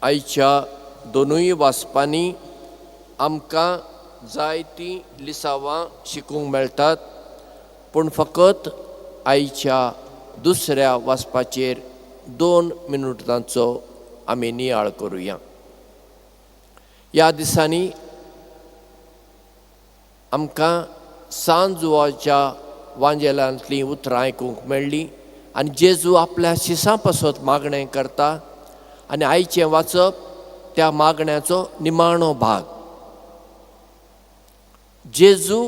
आयच्या दोनूय वाचपांनी आमकां जायतीं लिसांवां शिकूंक मेळटात, पूण फकत आयच्या दुसऱ्या वाचपाचेर 2 मिनुटांचो आमी नियाळ करुया. ह्या दिसांनी आमकां सांजुवाच्या वांजेलांतलीं उतरां आयकूंक मेळ्ळीं आनी जेजू आपल्या शिसां पासत मागणें करता आनी आयचें वाचप त्या मागण्याचो निमाणो भाग. जेजू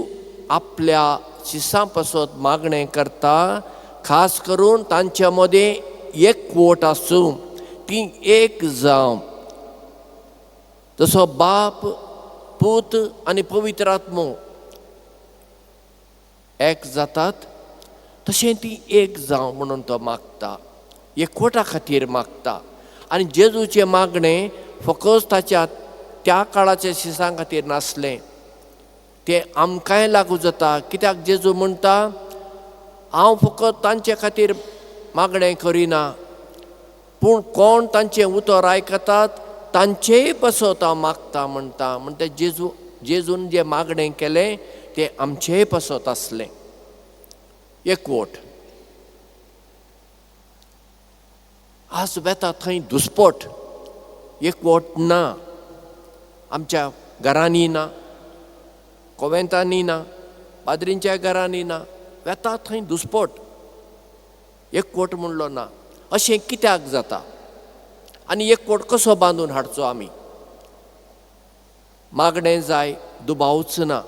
आपल्या शिसां पासत मागणें करता, खास करून तांच्या मदें एकवट आसूं, ती एक जावं. जसो बाप, पूत आनी पवित्र आत्मो एक जातात तशें ती एक जावं म्हणून तो मागता, एकवटा खातीर मागता. आनी जेजूचें मागणें फकत ताच्या त्या काळाच्या शिसां खातीर नासलें, तें आमकांय लागू जाता. कित्याक जेजू म्हणटा, हांव फकत तांचे खातीर मागणें करिना, पूण कोण तांचें उतर आयकतात तांचेय पासत हांव मागता म्हणटा. म्हणटा जेजून जें मागणें केलें तें आमचेय पासत आसलें. एकवट आज वेता थंय दुस्पट, एकवट ना. आमच्या घरांनी ना, कोवेंतांनी ना, पाद्रींच्या घरांनी ना, वेता थंय दुस्पट, एकवट म्हणलो ना. अशें कित्याक जाता आनी एकवट कसो बांदून हाडचो आमी? मागणें जाय, दुबावच ना,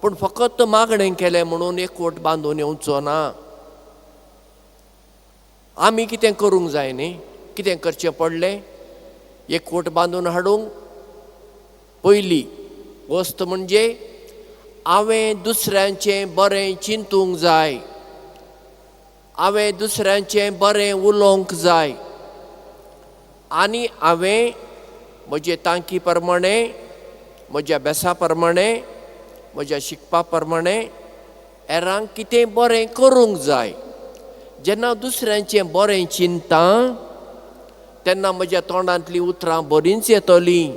पूण फकत मागणें केलें म्हणून एकवट बांदून येवचो ना. आमी कितें करूंक जाय न्ही? कितें करचें पडलें एकवट बांदून हाडूंक? पयली वस्त म्हणजे हांवें दुसऱ्यांचें बरें चिंतूंक जाय, हांवें दुसऱ्यांचें बरें उलोवंक जाय आनी हांवें म्हजे तांकी प्रमाणें, म्हज्या बेसा प्रमाणें, म्हज्या शिकपा प्रमाणें हेरांक कितें बरें करूंक जाय. जेन्ना दुसऱ्यांचें बरें चिंता तेन्ना म्हज्या तोंडांतलीं उतरां बरींच येतलीं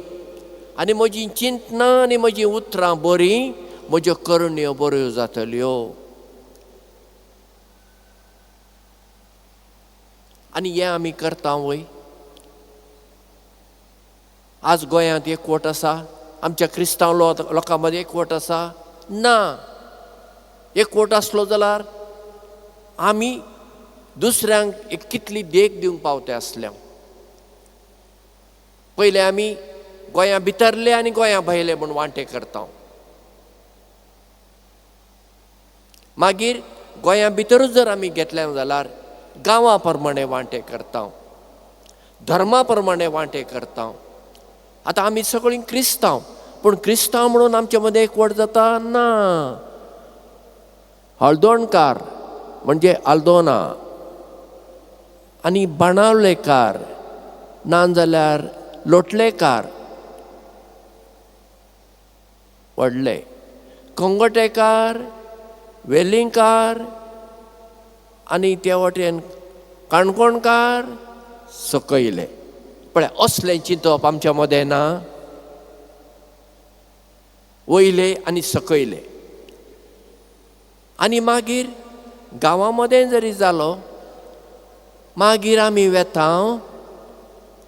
आनी म्हजीं चिंतनां आनी म्हजीं उतरां बरीं, म्हज्यो करण्यो बऱ्यो जातल्यो. आनी हें आमी करता वय? आज गोंयांत एकवट आसा? आमच्या क्रिस्तांव लोकां मदें एकवट आसा? ना. एकवट आसलो जाल्यार आमी दुसऱ्यांक एक कितली देख दिवंक पावते आसल्या. पयलें आमी गोंया भितरले आनी गोंया भायले म्हूण वांटे करता, मागीर गोंया भितरूच जर आमी घेतले जाल्यार गांवा प्रमाणे वांटे करता, धर्मा प्रमाणे वांटे करता. आतां आमी सगळीं क्रिस्तांव, पूण क्रिस्तांव म्हणून आमचे मदें एकवट जाता ना. हळदोणकार म्हणजे आल्दोना आनी बाणावलेकार, ना जाल्यार लोटलेकार व्हडले, कंगोटेकार, वेलिंगकार आनी त्या वटेन काणकोणकार सकयले. पळय असलें चिंतप आमच्या मदें ना, वयले आनी सकयले. आनी मागीर गांवां मदें जरी जालो, मागीर आमी वेता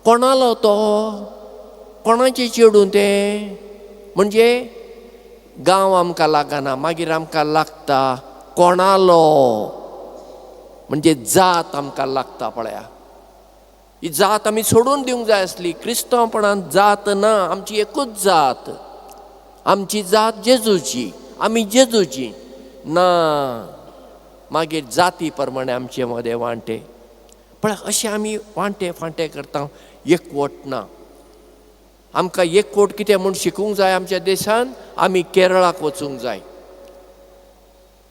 कोणालो तो, कोणाचें चेडूं तें, म्हणजे गांव आमकां लागना, मागीर आमकां लागता कोणालो, म्हणजे जात आमकां लागता. पळया ही जात आमी सोडून दिवंक जाय आसली. क्रिस्तांवपणान जात ना, आमची एकूच जात, आमची जात जेजूची, आमी जेजूची ना. मागीर जाती प्रमाणे आमचे मदें वांटे. पळय अशें आमी वांटे फांटे करता, एकवट ना. आमकां एकवट कितें म्हूण शिकूंक जाय आमच्या देशान. आमी केरळाक वचूंक जाय.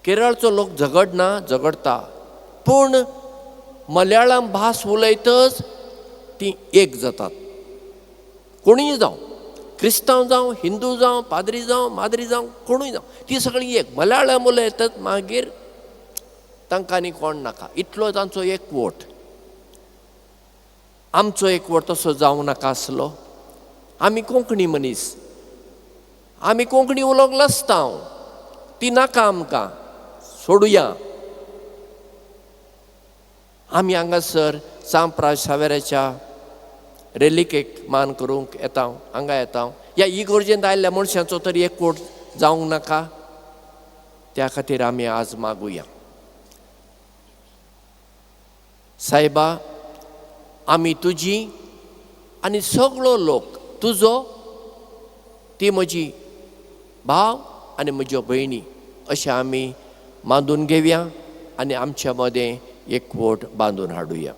केरळचो लोक झगडना, झगडता, पूण मलयाळम भास उलयतच ती एक जातात. कोणूय जावं, क्रिस्तांव जावं, हिंदू जावं, पाद्री जावं, माद्री जावं, कोणूय जावं, ती सगळीं एक. मलयाळम उलयतात मागीर तांकां आनी कोण नाका, इतलो तांचो एकवट. आमचो एकवट तसो जावं नाका आसलो. आमी कोंकणी मनीस, आमी कोंकणी उलोवंक लजता, ती नाका आमकां, सोडुया. आमी हांगासर चांप्रा सावेराच्या रेलिकेक मान करूंक येता, हांगा येता. ह्या इगोर्जेंत आयिल्ल्या मनशांचो तरी एकवट जावंक नाका? त्या खातीर आमी आज मागुया. सायबा, आमी तुजी आनी सगळो लोक तुजो, ती म्हजी भाव आनी म्हज्यो भयणी अशें आमी मांदून घेवया आनी आमच्या मदें एकवट बांदून हाडुया.